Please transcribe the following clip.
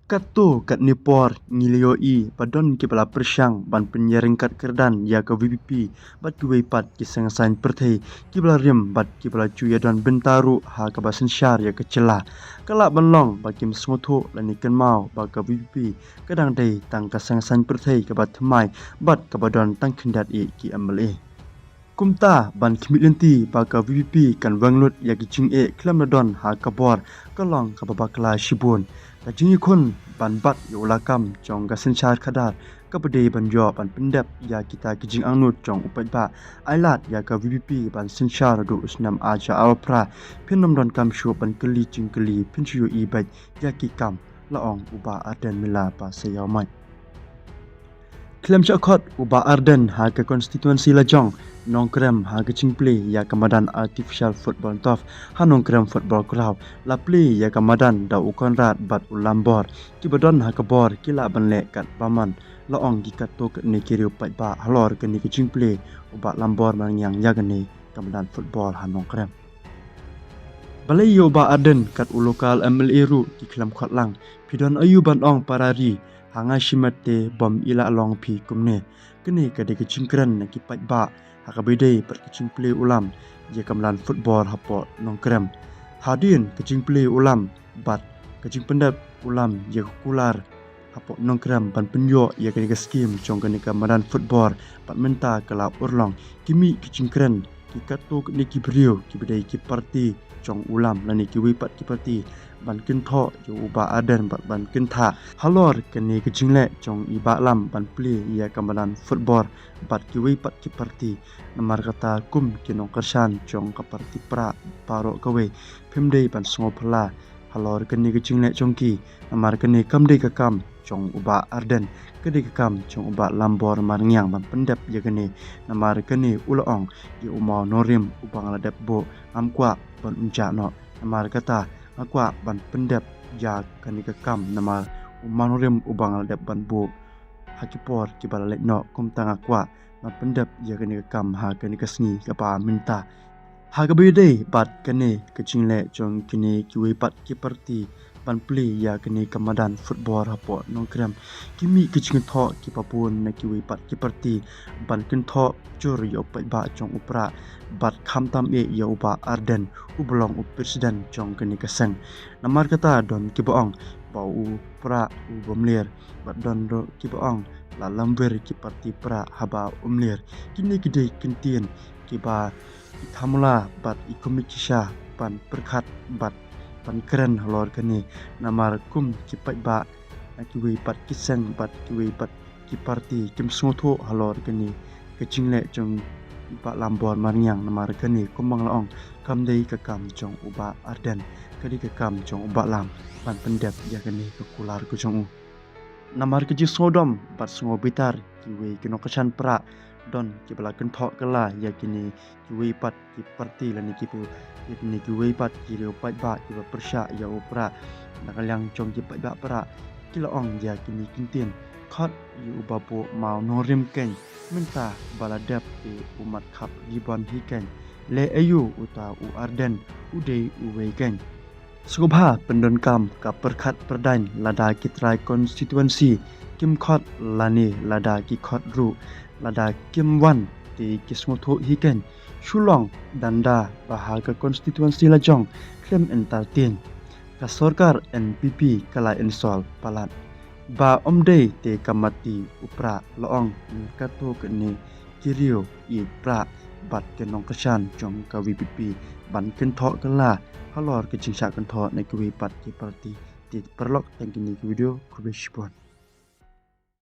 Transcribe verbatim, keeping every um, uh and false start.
Katto katne por ngi la ïohi ba don kiba la pyrshang ban pynïaryngkat kyrdan ïa ka VPP bad kiwei pat ki seng saiñ pyrthei kiba la rim bad kiba la ju ïadon bynta ruh ha kaba synshar ïa ka jylla. Ka lah ban long ba kim sngewthuh lane kynmaw ba ka VPP ka dang dei tang ka seng saiñ pyrthei kaba thymmai bad kaba don tang khyndiat ïa ki MLA. Kumta ban khmih lynti ba ka VPP kan weng lut ïa ki jingeh khlem da don ha ka bor ka long kaba bakla shibun. Ka jingïakhun ban bat ïa u lakam jong ka synshar khadar kaba dei ban ïoh ban pyndep ïa kita ki jingangnud jong u paidbah ai lad ïa ka VPP ban synshar haduh u snem ar hajar arphew phra. Phin ym donkam shuh ban kylli jingkylli, phin shu ïohi beit ïa ki kam, la ong u Bah Ardent Miller Basaiawmoit. Khlem shah khot u Bah Ardent ha ka constituency la jong Nongkrem ha ka jingplie ïa ka madan artificial football turf ha Nongkrem Football Ground, la plie ïa ka madan da u Conrad bad u Lambor. Kiba don ha ka bor ki lah ban leh kat ba mon, la ong ki katto katne ki riew paidbah halor kane ka jingplie u Bah Lambor Marngiang ïa kane ka madan football ha Nongkrem. Balei ïa u Bah Ardent kat u local MLA ruh ki khlem khot lang? Phi don aïu ban ong para ri, ha nga shimet te bym i la long phi kumne. Kane ka dei ka jingkren na ki paidbah ha kaba ïadei bad ka jingplie u lam ïa ka madan football hapoh Nongkrem. Hadien ka jingplie u lam bad ka jingpyndep u lam ïa ka kular hapoh Nongkrem ban pynïoh ïa kane ka skim jong kane ka madan football, bad mynta ka la urlong. Ki mih ki jingkren ki katto katne ki briew kiba dei ki parti jong u lam lane kiwei pat ki parti ban kynthoh ïa u Bah Ardent bad ban kynthah halor kane ka jingleh jong i Bah Lam ban plie ïa ka madan football bad kiwei pat ki parti. Namar kata kum ki nongkyrshan jong ka parti Prah baroh kawei, phim dei ban sngewphylla halor kane ka jingleh jong ki. Namar kane kam dei ka kam jong u Bah Ardent, ka dei ka kam jong u Bah Lambor Marngiang ban pyndep ïa kane. Namar kane u la ong ïa u mawnongrim uba nga la dep buh, ngam kwah ban un jah noh. Namar kata nga kwah ban pyndep ïa kane ka kam namar u mawnongrim uba nga la dep ban buh ha ki por kiba la leit noh. Kumta nga kwah ban pyndep ïa kane ka kam ha kane ka sngi kaba mynta. Ha kaba ïadei bad kane ka jingleh jong kine kiwei pat ki parti ban plie ïa kane ka madan football hapoh Nongkrem, ki mih ki jingthoh kiba bun na kiwei pat ki parti ban kynthoh jur ïa u paidbah jong u Prah, bad khamtam eh ïa u Bah Ardent uba long u president jong kane ka seng. Namar kata don kiba ong ba u Prah u bym ler, bad don ruh kiba ong la lamwir ki parti Prah haba um ler. Kine ki dei ki ktien kiba i thamula bad i kmie ki sha ban pyrkhat bad ban kren halor kane. Namar kum ki paidbah na kiwei pat ki seng bad kiwei pat ki parti kim sngewthuh halor kane ka jingleh jong i Bah Lambor Marngiang. Namar kane kumba nga la ong kam dei ka kam jong u Bah Ardent, ka dei ka kam jong u Bah Lam ban pyndep ïa kane ka kular ka jong u. Namar ka jingsngewdom bad sngewbitar kiwei ki nongkyrshan Prah, don kiba la kynthoh kylla ïa kine kiwei pat ki parti lane ki pu-, ïa kine kiwei pat ki riew paidbah kiba pyrshah ïa u Prah. Na ka liang jong ki paidbah Prah ki la ong ïa kine ki ktien, khot ïa u Bah Buh mawnongrim keiñ, mynta ba la dep te u mat khap ribon hi keiñ, leh aïu uta u Ardent u dei uwei keiñ. Sngewbha pyndonkam ka pyrkhat pyrdaiñ lada ki trai constituency kim khot lane lada ki khot ruh, lada kim wan te ki sngewthuh hi keiñ. Shu long danda ba ha ka constituency la jong khlem entertain. Ka sorkar NPP ka la install palat. Ba ym dei te ka mati u Prah, la ong katto katne ki riew ïeit Prah bad ki nongkyrshan jong ka VPP ban kynthoh kylla halor ka jingshah kynthoh na kiwei pat ki parti. Te paralok, tang kine ki video, khublei shibun.